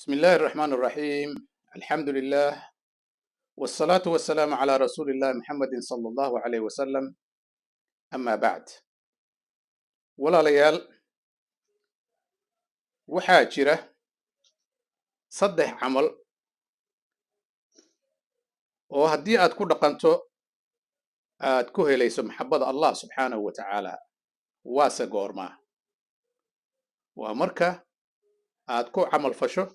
بسم الله الرحمن الرحيم، الحمد لله والصلاة والسلام على رسول الله محمد صلى الله عليه وسلم، أما بعد. Walaalayaal, waxaa jira saddex camal oo haddii aad ku dhaqanto aad ku helayso maxabada Allah subxaanahu wa tacaala. Waase goormaa? Waa marka aad ku camal fasho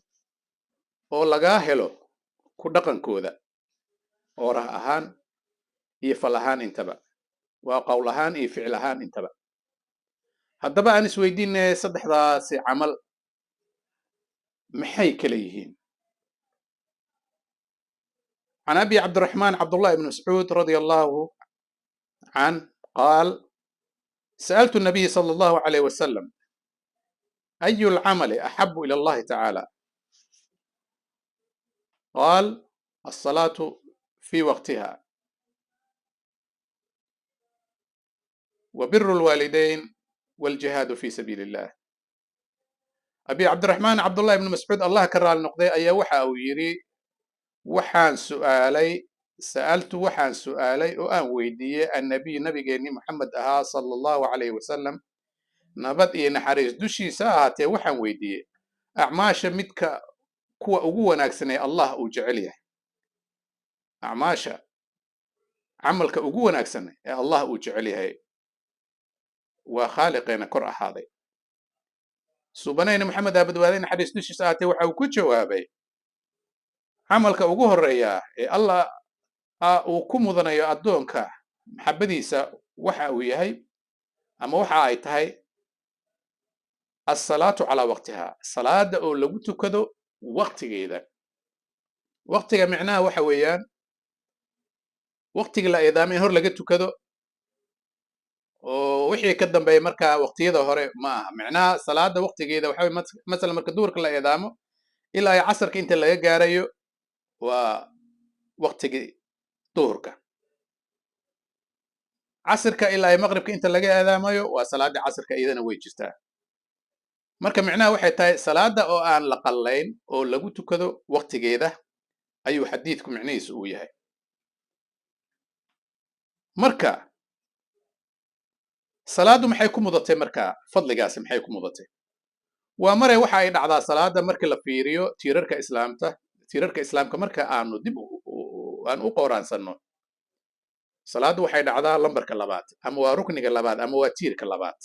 oo lagaa helo ku dhaqankooda, oorah ahaan iyo fal ahaan intaba, waa qowl ahaan iyo ficil ahaan intaba. Haddaba aan isweydiinay, saddexdaasi camal maxay kala yihiin? عن أبي عبد الرحمن عبد الله بن مسعود رضي الله عنه قال: سألت النبي صلى الله عليه وسلم: أي العمل أحب إلى الله تعالى؟ قال: الصلاة في وقتها، وبر الوالدين، والجهاد في سبيل الله. Abi Cabdiraxmaan Cabdullahi ibni Mascuud, Allah ka raali noqday, ayaa waxa uu yidhi: waxaan su'aalay, sa'altu, waxaan su'aalay oo aan weydiiyey annabiy, nabigeennii Maxamed ahaa, sala Allahu calayhi wasalam, nabad iyo naxariis dushiisa ahaatee. Waxaan weydiiyey acmaasha midka kuwa ugu wanaagsan ee Allah uu jecel yahay, acmaasha, camalka ugu wanaagsan ee Allah uu jecel yahay, waa khaaliqeena kor ahaaday. Subanayna Maxamed aa badbaaday, naxariis dushiisa ahaatee, waxa uu ku jawaabay: camalka ugu horeeya ee Allah uu ku mudanayo addoonka maxabadiisa waxa uu yahay ama waxa ay tahay assalaatu calaa waqtiha, salaada oo lagu tukado waqtigeeda. Waqtiga micnaha waxa weeyaan waqtiga la eedaamay in hor laga tukado oo wixii ka dambeeya markaa waqtiyada hore ma aha. Micnaha salaada waqtigeeda waxa weye masalan marka duhurka la eedaamo ilaa ay casarka inta laga gaarayo waa waqtigii duhurka. Casirka ilaa ay maqribka inta laga eedaamayo waa salaada casirka, iyadana way jirtaa. Marka micnaha waxay tahay salaada oo aan la qallayn oo lagu tukado waqtigeeda ayuu xadiidku micnihiisu uu yahay. Marka salaaddu maxay ku mudatay? Marka fadligaasi maxay ku mudatay? Waa mare waxa ay dhacdaa salaada marka la fiiriyo tiirarka islaamta, tiirarka islaamka marka aanu dib aan u qooraansanno, salaaddu waxay dhacdaa lambarka labaad, ama waa rukniga labaad, ama waa tiirka labaad.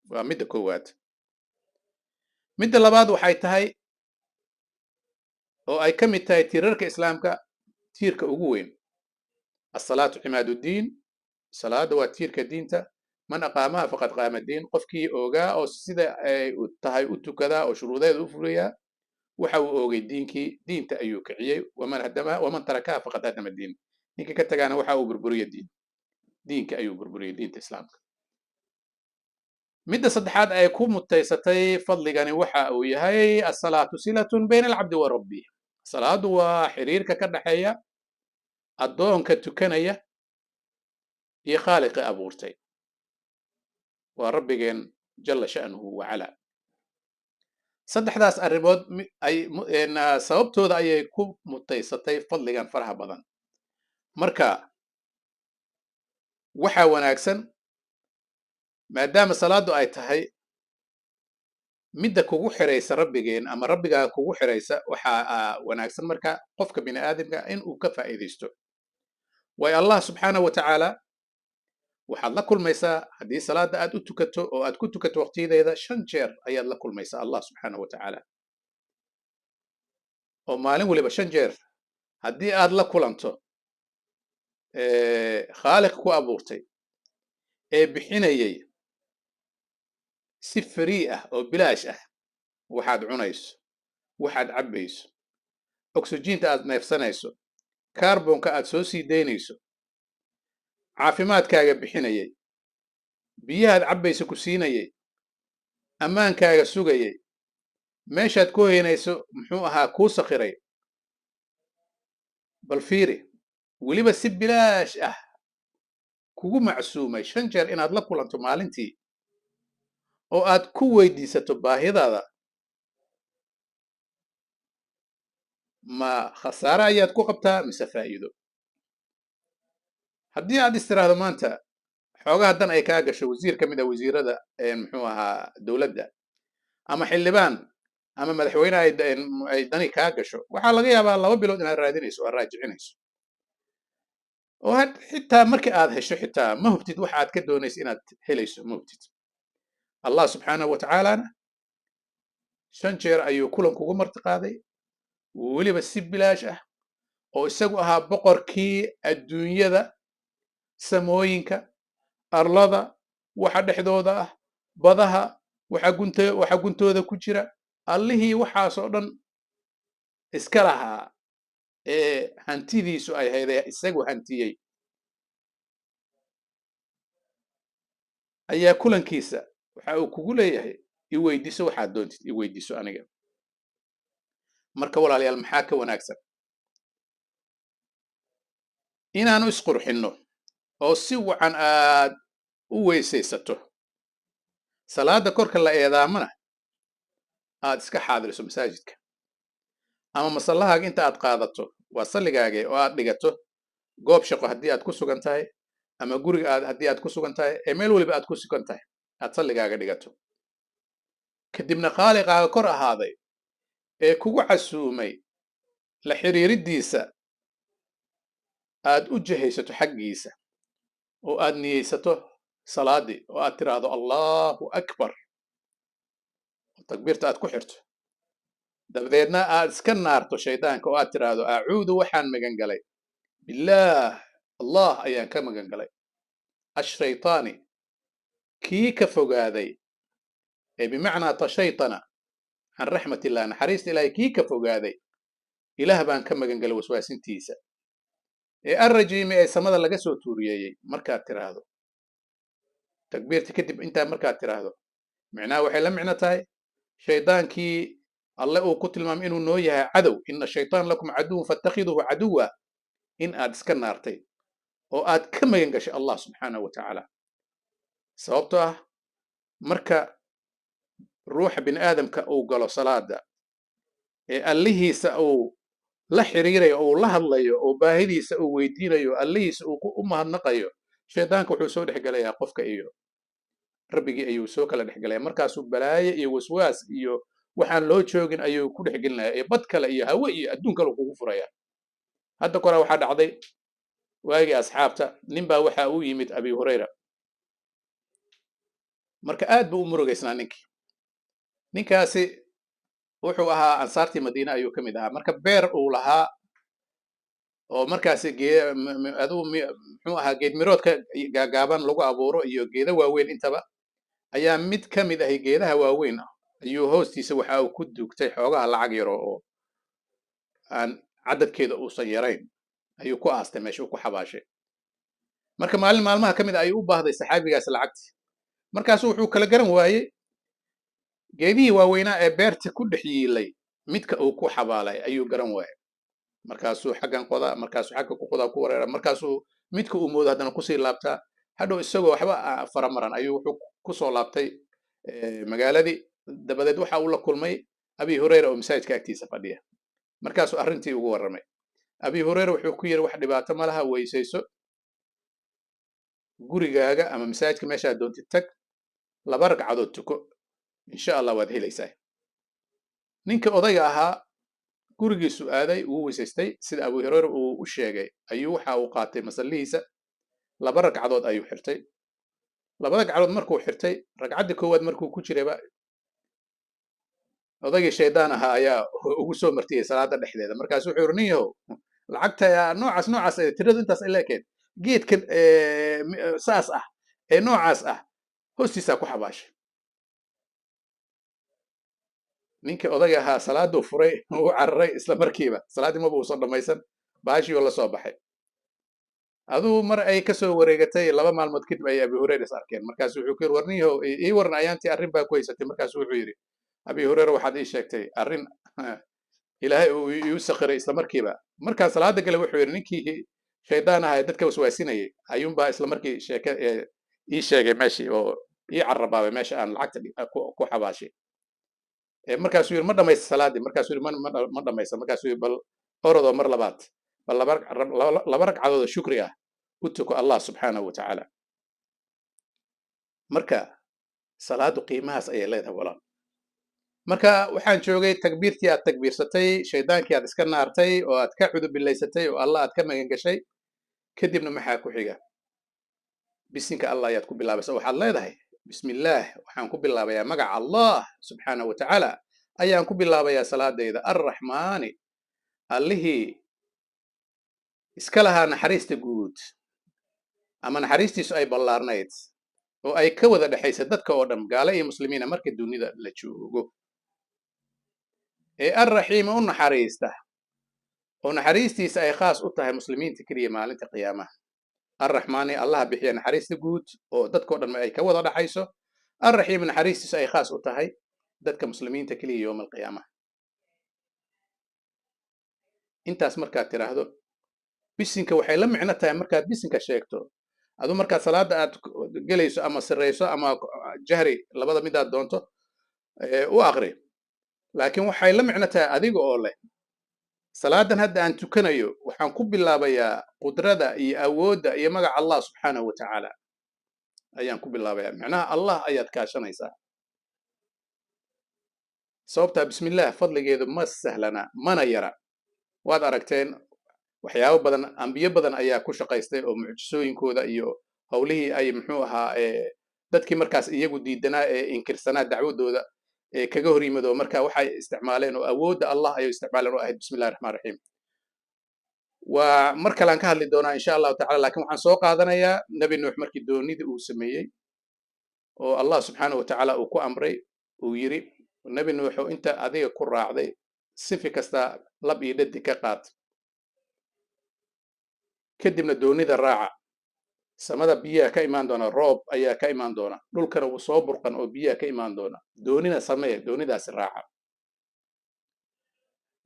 Waa midda koowaad. Midda labaad waxay tahay oo ay ka mid tahay tiirarka islaamka tiirka ugu weyn: asalaatu cimaaduddiin, salaada waa tiirka diinta. Man aqaamaha faqad qaama diin. Qofkii oogaa oo sida ay u tahay u tukadaa oo shuruudeeda u fuliyaa waxa uu oogay diinkii, diinta ayuu kiciyey. Waman hadamaha, waman tarakaha faqad hadama diin. Ninka ka tagaana waxa uu burburiyey diin, diinka ayuu burburiyey, diinta islaamka. Midda saddexaad ay ku mutaysatay fadligani waxa uu yahay: asalaatu silatun bayna alcabdi wa rabbi. Salaadu waa xiriirka ka dhexeeya addoonka tukanaya iyo khaaliqi abuurtay, waa rabbigeen jalla sha'nuhu wacala. Saddexdaas arrimood ay sababtooda ayay ku mutaysatay fadligan faraha badan. Marka waxaa wanaagsan, maadaama salaadu ay tahay midda kugu xiraysa rabbigeen ama rabbigaa kugu xiraysa, waxaa wanaagsan marka qofka bini aadamka in uu ka faa'iidaysto. Waayo, Allah subxaanahu wa tacaala waxaad la kulmaysaa haddii salaada aad u tukato oo aad ku tukato waqtiyadeeda, shan jeer ayaad la kulmaysaa Allah subxaanahu wa tacaala, oo maalin waliba shan jeer haddii aad la kulanto khaaliq ku abuurtay ee bixinayay si free ah oo bilaash ah waxaad cunayso, waxaad cabbayso, oksijiinta aad neefsanayso, kaarbonka aad soo sii daynayso, caafimaadkaaga bixinayay, biyahaad cabbayso ku siinayay, ammaankaaga sugayay, meeshaad ku heynayso muxuu ahaa kuu sakhiray. Bal fiiri, weliba si bilaash ah kugu macsuumay shan jeer inaad la kulanto maalintii oo aad ku weydiisato baahidaada. Ma khasaare ayaad ku qabtaa mise faa'iido? Haddii aad istiraahdo maanta xoogaha dan ay kaa gasho wasiir ka mid ah wasiirada, muxuu ahaa, dowladda ama xildhibaan ama madaxweyne ay dani kaa gasho, waxaa laga yaabaa 2 bilood inaad raadinayso oo raajicinayso, oo xitaa marka aad hesho xitaa ma hubtid waxa aad ka doonayso inaad helayso, ma hubtid. Allah subxaanahu wa tacaalana 5 jeer ayuu kulan kugu martiqaaday, weliba si bilaash ah, oo isagu ahaa boqorkii adduunyada, samooyinka, arlada, waxa dhexdooda ah, badaha, waxa guntooda ku jira, allihii waxaas oo dhan iska lahaa ee hantidiisu ay haydee isagu hantiyey, ayaa kulankiisa waxa uu kugu leeyahay i weydiiso waxaad doontid, i weydiiso aniga. Marka walaalayaal, maxaa ka wanaagsan inaanu isqurxinno oo si wacan aad u weysaysato, salaada korka la eedaamana aad iska xaadiriso masaajidka ama masallahaaga inta aad qaadato, waa salligaage, oo aad dhigato goob shaqo haddii aad ku sugan tahay, ama guriga aad haddii aad ku sugan tahay, ee meel weliba aad ku sugan tahay aad salligaaga dhigato, kadibna khaaliqaaga kor ahaaday ee kugu casuumay la xiriiriddiisa aad u jihaysato xaggiisa, oo aad niyeysato salaadii, oo aad tiraahdo Allahu akbar, takbiirta aad ku xirto, dabadeedna aad iska naarto shaydaanka oo aad tiraahdo acuudu waxaan magan galay billaah, Allah ayaan ka magan galay, ashaytaani kii ka fogaaday ee bimacnaa tashaytana can raxmatillah, naxariista ilaahay kii ka fogaaday, ilaah baan ka magan galay waswaasintiisa ee arrajiimi ee samada laga soo tuuriyeeyey. Markaad tiraahdo takbiirta kadib intaa markaad tiraahdo, micnaha waxay la micno tahay shaydaankii alle uu ku tilmaamay inuu noo yahay cadow, ina shaytaan lakum caduwan fattakhiduhu caduwa, in aad iska naartay oo aad ka magan gashay Allah subxaanahu wa tacaala. Sababtoo ah marka ruuxa bini aadamka uu galo salaada ee allihiisa uu la xiriirayo, uu la hadlayo, oo baahidiisa uu weydiinayo, allihiisa uu u mahadnaqayo, shaydaanka wuxuu soo dhexgelayaa qofka iyo rabbigii ayuu soo kala dhexgelaya. Markaasuu balaaye iyo waswaas iyo waxaan loo joogin ayuu ku dhexgelinaya, ee bad kale iyo hawe iyo adduun kale kugu furaya. Hadda kore waxaa dhacday waagii asxaabta, nin baa waxa uu yimid Abi Hurayra. Marka aad buu u murugaysnaa ninkii. Ninkaasi wuxuu ahaa ansaartii Madiine ayuu ka mid ahaa. Marka beer uu lahaa oo markaasi adigu muxuu ahaa geed miroodka gaagaaban lagu abuuro iyo geeda waaweyn intaba, ayaa mid ka mid ahi geedaha waaweyn ayuu hoostiisa waxa uu ku duugtay xoogaha lacag yaro oo aan cadadkeeda uusan yarayn ayuu ku aastay meesha uu ku xabaashay. Marka maalin maalmaha ka mid ah ayuu u baahday saxaabigaas lacagti. Markaasu wuxuu kala garan waayey geedihii waaweynaa ee beerta ku dhex yiilay midka uu ku xabaalay ayuu garan waayey. Markaasuu xaggan qodaa, markaasuu xagga ku qodaa, ku wareera, markaasuu midka uu moodo haddana kusii laabtaa. Hadhow isagoo waxba faramaran ayuu wuxuu kusoo laabtay magaaladii. Dabadeed waxa uu la kulmay Abi Hurayra oo masaajidka agtiisa fadhiya. Markaasuu arrintii ugu warramay. Abi Hurayra wuxuu ku yidhi wax dhibaato ma laha, weysayso, gurigaaga ama masaajidka meeshaad doontid tag, 2 ragcadood tuko, insha Allah waad helaysaa. Ninka odayga ahaa gurigiisu aaday, wuu weysaystay sida Abu Hurayra uu u sheegay, ayuu waxa uu qaatay masallihiisa, 2 ragcadood ayuu xirtay. 2 ragcadood markuu xirtay, ragcaddii koowaad markuu ku jirayba odaygii shaydaan ahaa ayaa ugu soo martiyey salaada dhexdeeda. Markaasuu wuxuu yidhi nin yahow, lacagta noocaas noocaas ee tiradu intaas ay leekeed, geedkan saas ah ee noocaas ah hoostiisaa ku xabaashay. Ninkii odayga ahaa salaaduu furay, uu cararay isla markiiba, salaaddii maba uusan dhammaysan, baashii oo la soo baxay. Aduu mar ay ka soo wareegatay 2 maalmood kadib ayay Abi Hurayra is arkeen. Markaasuu wuxuu ku yidhi war nin yahow, ii waran ayaantii arrin baa ku haysatay. Markaasuu wuxuu yidhi Abi Hurayra, waxaad ii sheegtay arrin Ilaahay uu iu sakhiray isla markiiba. Markaan salaada galay wuxuu yidhi ninkii shaydaan ahaa ee dadka waswaasinayay ayuunbaa isla markii sheeke ii sheegay meeshii oo ii carrabaabay meesha aan lacagta ku xabaashay. Markaasuu yidhi, "Ma dhamaysta salaadii?" Markaasuu yidhi, "Ma dhamaysta." Markaasuu yidhi, "Bal orodoo mar labaad, bal laba ragcadood oo shukri ah u tuko Allah subxaanahu wa tacaala." Marka salaadu qiimahaas ayay leedahay, walaal. Marka waxaan joogay takbiirtii aad takbiirsatay, shaydaankii aad iska naartay oo aad ka cudubilaysatay oo Allah aad ka magan gashay. Kadibna maxaa ku xiga? Bisinka Allah ayaad ku bilaabaysa. Waxaad leedahay, "Bismillaah, waxaan ku bilaabayaa magaca Allah subxaanahu wa tacaala ayaan ku bilaabayaa salaadayda, arraxmaani, allihii iska lahaa naxariista guud ama naxariistiisu ay ballaarnayd oo ay ka wada dhexaysa dadka oo dhan, gaale iyo muslimiina, marka dunida la joogo, ee arraxiima, u naxariista oo naxariistiisa ay khaas u tahay muslimiinta keliya maalinta qiyaamaha. Arraxmaani, allaha bixiya naxariista guud oo dadkao dhan ay ka wada dhaxayso, arraxiim, naxariistiisa ay khaas u tahay dadka muslimiinta keliya yowma alqiyaamaha. Intaas markaad tiraahdo, bisinka waxay la micno tahay markaad bisinka sheegto adu markaad salaada aad gelayso, ama sirayso ama jahri, labada midaad doonto u aqri, laakiin waxay la micno tahay adiga oo leh, "Salaadan hadda aan tukanayo waxaan ku bilaabayaa qudrada iyo awoodda iyo magaca Allah subxaanahu wa tacaala ayaan ku bilaabayaa." Macnaha Allah ayaad kaashanaysaa, sababtaa bismillaah fadligeedu ma sahlana mana yara. Waad aragteen waxyaabo badan, ambiyo badan ayaa ku shaqaystay oo mucjisooyinkooda iyo howlihii ay, muxuu ahaa, dadkii markaas iyagu diidanaa ee inkirsanaa dacwadooda ee kaga hor yimid oo marka waxay isticmaaleen oo awoodda Allah ayay isticmaaleen oo ahayd bismillahi raxmaan raxiim. Waa mar kalean ka hadli doonaa insha Allahu tacala, lakin waxaan soo qaadanayaa Nebi Nuux markii doonidii uu sameeyey oo Allah subxaanahu wa tacaala uu ku amray, uu yiri, "Nebi Nuuxo, inta adiga ku raacday sifi kasta lab iyo dhadig ka qaad, kadibna doonida raaca. Samada biyaha ka imaan doona, roob ayaa ka imaan doona, dhulkana wuu soo burqan oo biyaha ka imaan doona. Doonina samee, doonidaasi raaca."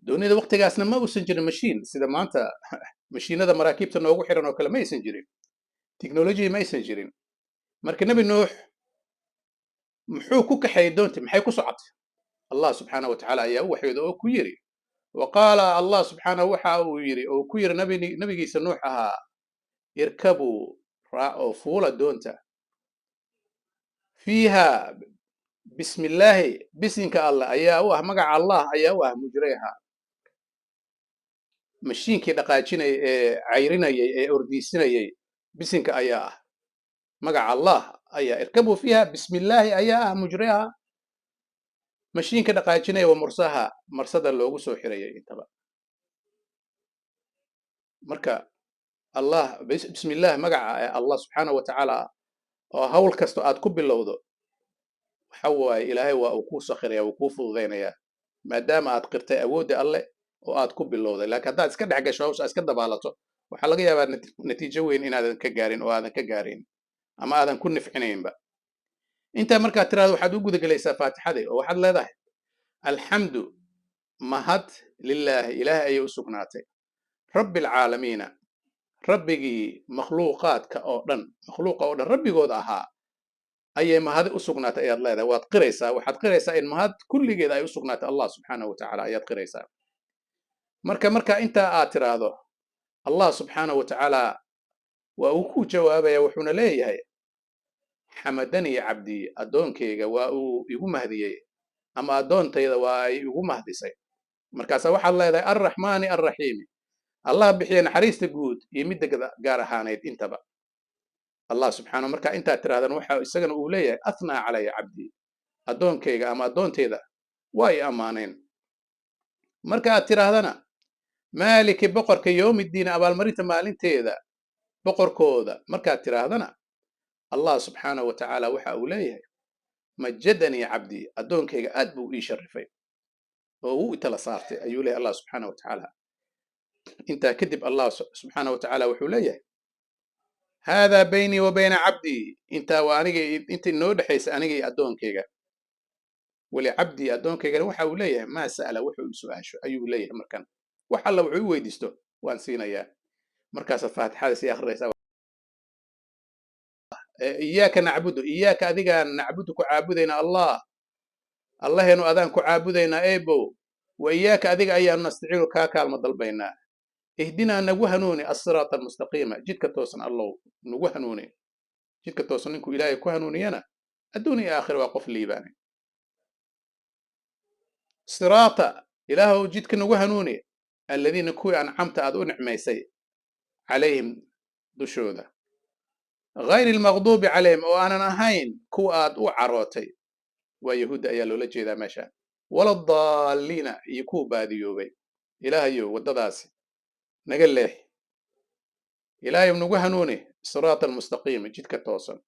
Doonida waqtigaasna ma uusan jirin mashiin sida maanta mashiinada maraakiibta noogu xiran oo kale, ma aysan jirin technology, ma aysan jirin. Marka Nebi Nuux muxuu ku kaxeeyey doontii? Maxay ku socotay? Allah subxaanahu wa tacaala ayaa u waxyooda oo ku yiri, wa qaala, Allah subxaanahu waxa uu yiri oo ku yiri nabigiisa Nuux ahaa, "Irkabuu, raac oo fuula doonta, fiiha bismillaahi, bisinka Allah ayaa u ah, magaca Allah ayaa u ah, mujrayha, mashiinkii dhaqaajinayay ee cayrinayay ee ordiisinayay bisinka ayaa ah, magaca Allah ayaa, irkabuu fiiha bismillaahi ayaa ah mujrayha, mashiinka dhaqaajinaya, wa mursaha, marsada loogu soo xirayay intaba." Marka Allah, bismillaah, magaca ee Allah subxaanahu wa tacaala oo hawl kasta aad ku bilowdo, waxa waaye Ilaahay waa uu kuu sakhiraya, wuu kuu fududaynayaa, maadaama aad qirtay awoodda Alle oo aad ku bilowday. Laakiin haddaad iska dhex gasho hawsha, iska dabaalato, waxaa laga yaabaa natiijo weyn inaadan ka gaarin oo aadan ka gaarin ama aadan ku nifcinaynba. Intaa markaad tiraahdo, waxaad u gudagelaysaa faatixadii oo waxaad leedahay, "Alxamdu, mahad, lilaahi, Ilaahay ayay u sugnaatay, rabbi alcaalamiina, rabbigii makhluuqaadka oo dhan, makhluuqa oo dhan rabbigooda ahaa ayay mahadi u sugnaatay," ayaad leedahay. Waad qiraysaa, waxaad qiraysaa in mahad kulligeeda ay u sugnaatay Allah subxaanahu wa tacaala ayaad qiraysaa. Marka intaa aad tiraahdo, Allah subxaanahu wa tacaala waa uu ku jawaabaya, wuxuuna leeyahay, "Xamadanii cabdii, addoonkayga waa uu igu mahdiyey ama addoontayda waa ay igu mahdisay." Markaasa waxaad leedahay, "Arraxmaani arraxiimi, Allah bixiya naxariista guud iyo midda gaar ahaaneyd intaba." Allah subxaanahu, marka intaad tiraahdan, waxa isagana uu leeyahay, "Athnaa calaya cabdii, addoonkayga ama addoontayda waa i ammaaneen." Marka aad tiraahdana, "Maaliki, boqorka, yowmiddiin, abaalmarinta maalinteeda boqorkooda," markaad tiraahdana, Allah subxaanahu wa tacaala waxa uu leeyahay, "Majadanii cabdii, addoonkayga aad buu ii sharifay oo uu itala saartay," ayuu leeyahay Allah subxaanahu wa tacaala. Intaa kadib Allah subxaanahu wa tacaala wuxuu leeyahay, "Haadaa baynii wa bayna cabdii," intaa waa aniga, inta inoo dhexaysa aniga iyo addoonkayga, "walicabdii," addoonkaygana waxa uu leeyahay, "maa sa'ala," wuxuu i su'aasho ayuu leeyahay. Markan wax alla wuxuu i weydiisto waan siinayaa. Markaasaad faatixada sii akhrinaysaa. "Iyaaka nacbudu," iyaaka, adigaan, nacbudu, ku caabudayna, Allah. Allaheenu adaan ku caabudaynaa eebow. Wa iyaaka adiga ayaanu nastaciinu kaa kaalmo dalbaynaa. Ihdinaa nagu hanuuni assiraata almustaqiima, jidka toosan Allow nagu hanuuni. Jidka toosan ninkuu Ilaahay ku hanuuniyana adduun iyo aakhira waa qof liibaanay. Siraata, Ilaahow jidka nagu hanuuni, aladiina kuwii ancamta aad u nicmaysay calayhim dushooda, ghayri almaqduubi calayhim, oo aanan ahayn kuwa aad u carootay, waa Yahuudda ayaa loola jeedaa meesha, wala daalliina, iyo kuwa baadiyoobay. Ilaahayow waddadaasi naga leex. Ilaahayow nagu hanuuni siraata almustaqiima, jidka toosan,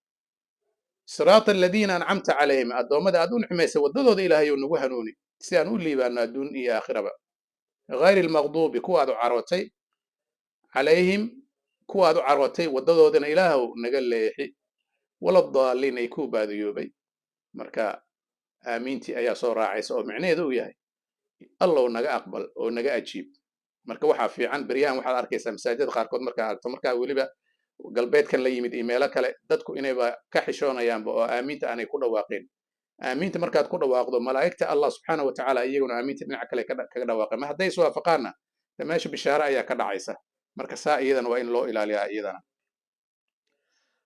siraata aladiina ancamta calayhim, addoommada aad u nicmaysay waddadooda Ilaahayow nagu hanuuni si aan u liibaano adduun iyo aakhiraba, ghayri almaqduubi, kuwa aad u carootay, calayhim, kuwa aad u carootay waddadoodana Ilaahow naga leexi, wala daalliin, ay kuwa baadiyoobay. Marka aamiintii ayaa soo raacaysa oo micnaheedu uu yahay Allow naga aqbal oo naga ajiib. Marka waxaa fiican beryahan waxaad arkaysaa masaajidada qaarkood markaa aragto, markaa weliba galbeedkan la yimid iyo meelo kale, dadku inayba ka xishoonayaanba oo aamiinta aanay ku dhawaaqin. Aamiinta markaad ku dhawaaqdo, malaa'igta Allah subxaana wa tacaala iyaguna aamiinta dhinaca kale kaga dhawaaqay. Ma hadday iswaafaqaanna de meesha bishaare ayaa ka dhacaysa. Marka saa iyadana waa in loo ilaaliyaa iyadana.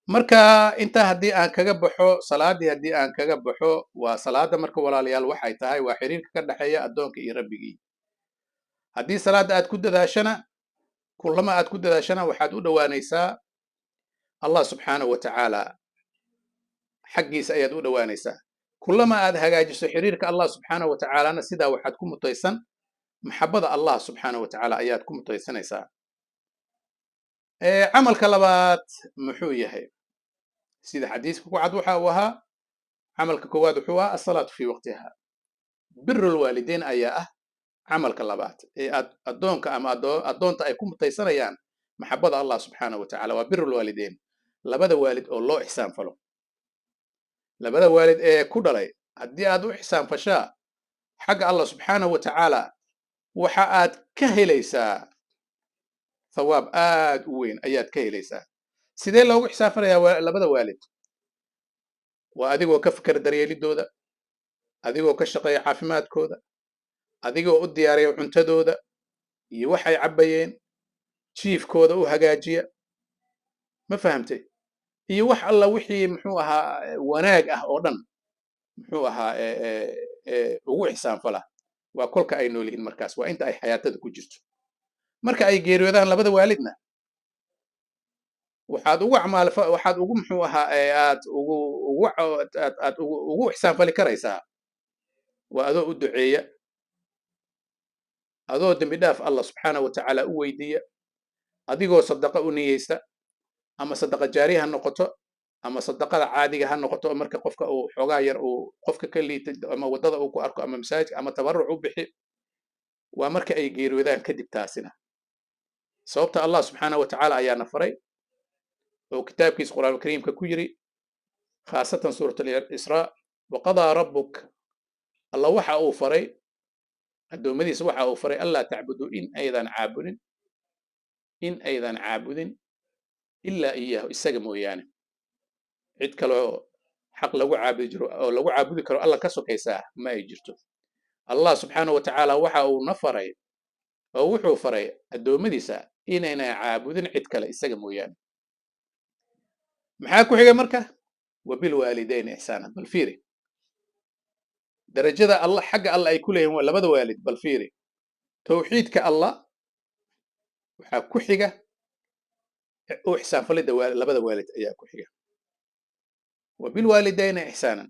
Marka intaa haddii aan kaga baxo salaadii, haddii aan kaga baxo waa salaada. Marka walaalayaal, waxay tahay waa xiriirka ka dhexeeya addoonka iyo Rabbigii. Haddii salaadda aad ku dadaashana, kullama aad ku dadaashana, waxaad u dhowaanaysaa Allah subxaanahu wa tacaala, xaggiisa ayaad u dhowaanaysaa. Kullama aad hagaajiso xiriirka Allah subxaanahu wa tacaalana, sidaa waxaad ku mutaysan maxabada Allah subxaanahu wa tacaala ayaad ku mutaysanaysaa. Camalka labaad muxuu yahay? Sida xadiiska ku cad, waxa uu ahaa camalka koowaad wuxuu ahaa asalaatu fii waqtiha. Biru lwaalideyn ayaa ah camalka labaad ee aad addoonka ama addoonta ay ku mutaysanayaan maxabada Allah subxaanahu wa tacala. Waa biru lwaalideyn, labada waalid oo loo ixsaan falo. Labada waalid ee ku dhalay haddii aad u ixsaan fashaa, xagga Allah subxaanahu wa tacaala waxa aad ka helaysaa thawaab aad u weyn ayaad ka helaysaa. Sidee loogu ixsaan falayaa labada waalid? Waa adigoo ka fikera daryeelidooda, adigoo ka shaqeeya caafimaadkooda, adigoo u diyaariya cuntadooda iyo waxay cabbayeen, jiifkooda u hagaajiya, ma fahamtay, iyo wax alla wixii muxuu ahaa wanaag ah oo dhan muxuu ahaa ugu ixsaan fala. Waa kolka ay nool yihiin. Markaas waa inta ay xayaatada ku jirto. Marka ay geeriyoodaan labada waalidna, waxaad ugu acmaal waxaad ugu muxuu ahaa aad ugu ugu aad aad ugu ugu ixsaan fali karaysaa waa adoo u duceeya, adoo dembi dhaaf Allah subxaana wa tacaala u weydiiya, adigoo sadaqa u niyeysta, ama sadaqa jaariya ha noqoto ama sadaqada caadiga ha noqoto, oo marka qofka uu xoogaa yar uu qofka ka liitay ama waddada uu ku arko ama masaajidka ama tabaruc u bixi. Waa marka ay geeriyoodaan kadib taasina. Sababta Allah subxaana wa tacaala ayaana faray oo kitaabkiisa Qur'aan Kariimka ku yiri, khaasatan suurat al-Israa: waqadaa rabbuk, Alla waxa uu faray addoommadiisa, waxa uu faray, allaa tacbuduu, in aydan caabudin, in aydan caabudin, ilaa iyaahu, isaga mooyaane. Cid kaloo xaq lagu caabudi jiro oo lagu caabudi karo Alla ka sokaysaa ma ay jirto. Allah subxaana wa tacaala waxa uu na faray oo wuxuu faray addoommadiisa inayna caabudin cid kale isaga mooyaane. Maxaa ku xigay marka? Wabilwaalidayni ixsaana. Bal fiiri darajada Allah xagga Alla ay ku leeyihin waa labada waalid. Bal fiiri tawxiidka Allah waxaa ku xiga u ixsaan falidda labada waalid ayaa ku xiga. Wabilwaalidayni ixsaanan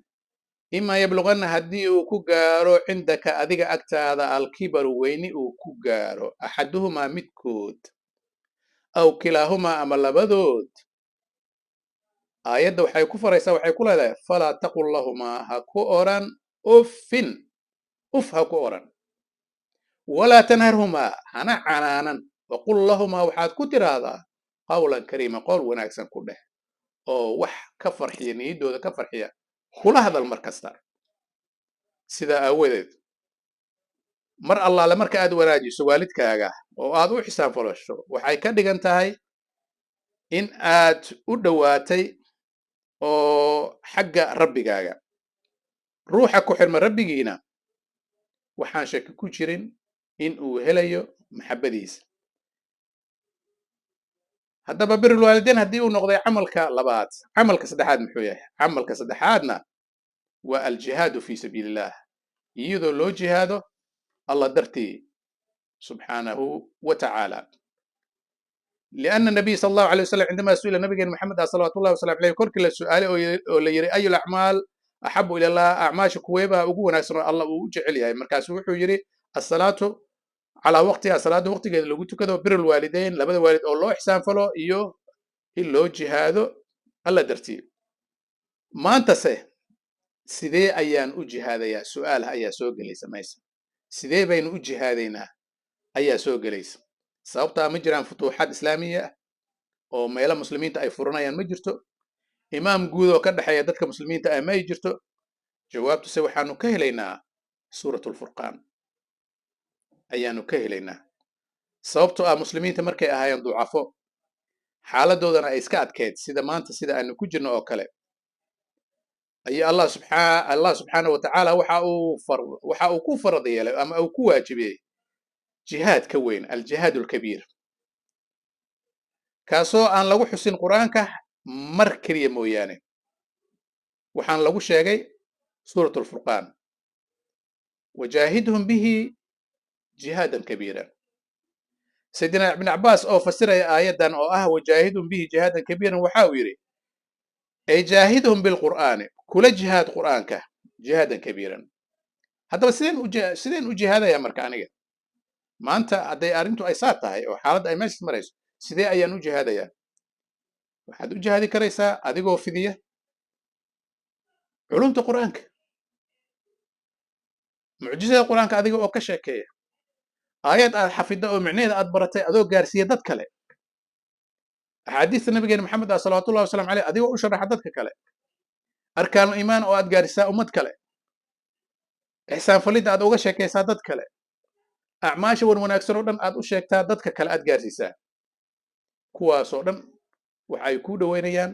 imaa yabluganna, haddii uu ku gaaro, cindaka, adiga agtaada, alkibaru, weyni uu ku gaaro, axaduhumaa, midkood, aw kilaahumaa, ama labadood. Aayadda waxay ku faraysaa, waxay ku leedahay: falaa taqul lahumaa, ha ku oran uffin, uf ha ku oran, walaa tanharhumaa, hana canaanan, waqul lahumaa, waxaad ku tiraahdaa, qawlan kariima, qowl wanaagsan ku dheh oo wax ka farxiya, niyaddooda ka farxiya kula hadal mar kasta. Sidaa aawadeed, mar allaale marka aad wanaajiso waalidkaaga oo aad u xisaan falasho, waxay ka dhigan tahay in aad u dhowaatay oo xagga Rabbigaaga. Ruuxa ku xirma Rabbigiina waxaan shaki ku jirin in uu helayo maxabbadiisa. Haddaba birul waalidayn haddii uu noqday camalka labaad, camalka saddexaad muxuu yahay? Camalka saddexaadna waa aljihaadu fi sabiili illah, iyadoo loo jihaado Allah dartii subxaanahu wa tacaala. لأن النبي صلى الله عليه وسلم عندما سئل نبي محمد صلوات الله وسلامه عليه korkii la su'aalay oo la yiri: أي الأعمال أحب إلى الله؟ Acmaasha kuweebaa ugu wanaagsan oo Allah uu u jecel yahay? Markaasu wuxuu yidhi: الصلاة على وقتها, salaada waqtigeeda lagu tukado, بر الوالدين, labada waalid oo loo ixsaan falo, iyo in loo jihaado Alla dartii. Maantase sidee ayaan u jihaadayaa? Su'aal ayaa soo gelaysa maysa. Sidee baynu u jihaadaynaa ayaa soo gelaysa, sababtaa ma jiraan futuuxaad islaamiya ah oo meelo muslimiinta ay furanayaan, ma jirto imaam guud oo ka dhexeeya dadka muslimiinta ah, ma ay jirto. Jawaabtuse waxaanu ka helaynaa Suurat Lfurqaan ayaanu ka helaynaa, sababtoo ah muslimiinta markay ahaayeen ducafo, xaaladoodana ay iska adkeyd, sida maanta sida aanu ku jirno oo kale, ayaa Allah subxaana wa tacaala waxa uu ku farad yeelay ama uu ku waajibiyey jihaad ka weyn, الجهاد الكبير, kaasoo aan lagu xusin Qur'aanka mar keliya mooyaane. Waxaan lagu sheegay Suurat Alfurqaan: وجاهدهم به جهادا كبيرا. Sayidina Ibn Cabaas oo fasiraya aayaddan oo ah وجاهدهم به جهادا كبيرا waxa uu yidhi: ay جاهدهم بالقرآن, kula jihaad Qur'aanka جهادا كبيرا. Haddaba sideen u jihaadaya marka aniga maanta, hadday arrintu ay saa tahay oo xaaladda ay meeshas marayso, sidee ayaan u jihaadayaa? Waxaad u jihaadi karaysaa adigoo fidiya culumta Qur'aanka, mucjizada Qur'aanka, adiga oo ka sheekeeya aayad aad xafidda oo micnaheeda aad baratay, adoo gaarsiiya dad kale, axaadiista nabigeena Maxamed ah salawaatullahi wasalam caleyh, adigoo u sharaxa dadka kale, arkaanu iimaan oo aad gaarsiisaa ummad kale, ixsaan falidda aad uga sheekaysaa dad kale, acmaasha wan wanaagsan oo dhan aad u sheegtaa dadka kale, aad gaarsiisaa. Kuwaasoo dhan waxay ku dhoweynayaan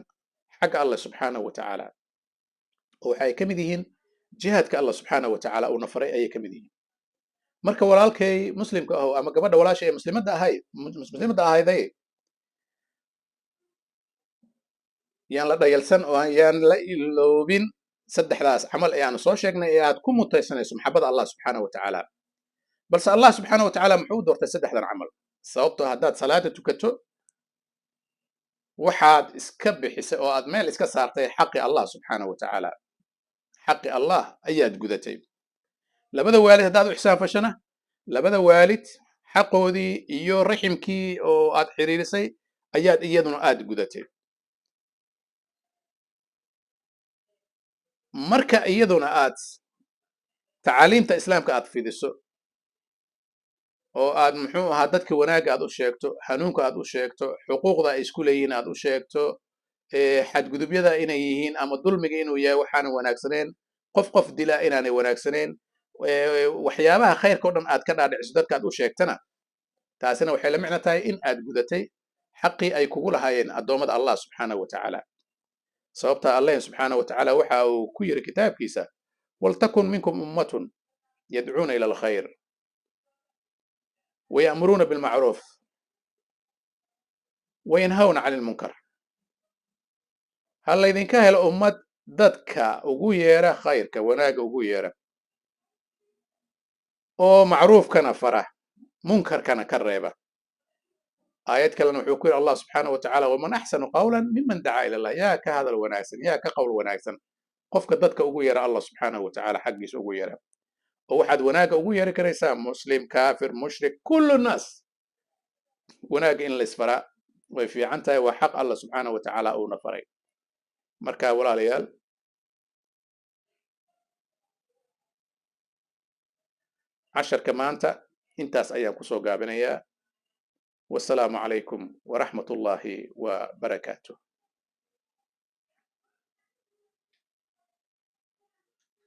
xagga Allah subxaanahu wa tacaala, oo waxay ka mid yihiin jihaadka Allah subxaanahu wa tacaala uuna faray ayay ka mid yihiin. Marka walaalkay muslimka aho ama gabadha walaasha ee muslimadda ahayd, muslimadda ahayday, yaan la dhayalsan oo yaan la iloobin saddexdaas camal ee aanu soo sheegnay ee aad ku mutaysanayso maxabada Allah subxaanahu wa tacaala. Balse Allah subxaanahu wa tacaala muxuu u doortay saddexdan camal? Sababtoo haddaad salaada tukato, waxaad iska bixisay oo aad meel iska saartay xaqi Allah subxaanahu wa tacaala, xaqi Allah ayaad gudatay. Labada waalid haddaad u ixsaan fashana, labada waalid xaqoodii iyo raximkii oo aad xiriirisay ayaad iyaduna aad gudatay. Marka iyaduna aad tacaaliimta islaamka aad fidiso oo aad muxuu ahaa dadka wanaagga aad u sheegto, hanuunka aad u sheegto, xuquuqda ay isku leeyihiin aad u sheegto, xadgudubyada inay yihiin ama dulmiga inuu yahay waxaanan wanaagsaneyn, qof qof dila inaanay wanaagsaneyn, waxyaabaha khayrka o dhan aad ka dhaadhiciso dadka aad u sheegtana, taasina waxay la micno tahay in aad gudatay xaqii ay kugu lahaayeen addoommada Allah subxaanahu wa tacaala. Sababta Allah subxaanahu wa tacaala waxa uu ku yiri kitaabkiisa: ولتكن منكم أمة يدعون إلى الخير ويأمرون بالمعروف وينهون عن المنكر. Ha laydinka helo ummad dadka ugu yeera khayrka, wanaagga ugu yeera, oo macruufkana fara, munkarkana ka reeba. Aayad kalena wuxuu ku yidhi Allah subxaanahu wa tacaala: ومن أحسن قولا ممن دعا إلى الله. Yaa ka hadal wanaagsan, yaa ka qowl wanaagsan qofka dadka ugu yeera Allah subxaanahu wa tacaala xaggiisa ugu yeera? Oo waxaad wanaagga ugu yeeri karaysaa muslim, kaafir, mushrik, كل الناس. Wanaagga in la isfaraa way fiican tahay, waa xaq Allah subxaanahu wa tacaala uuna faray. Marka walaalayaal, casharka maanta intaas ayaan kusoo gaabinayaa. Wasalaamu calaykum waraxmat ullaahi wa barakaatuh.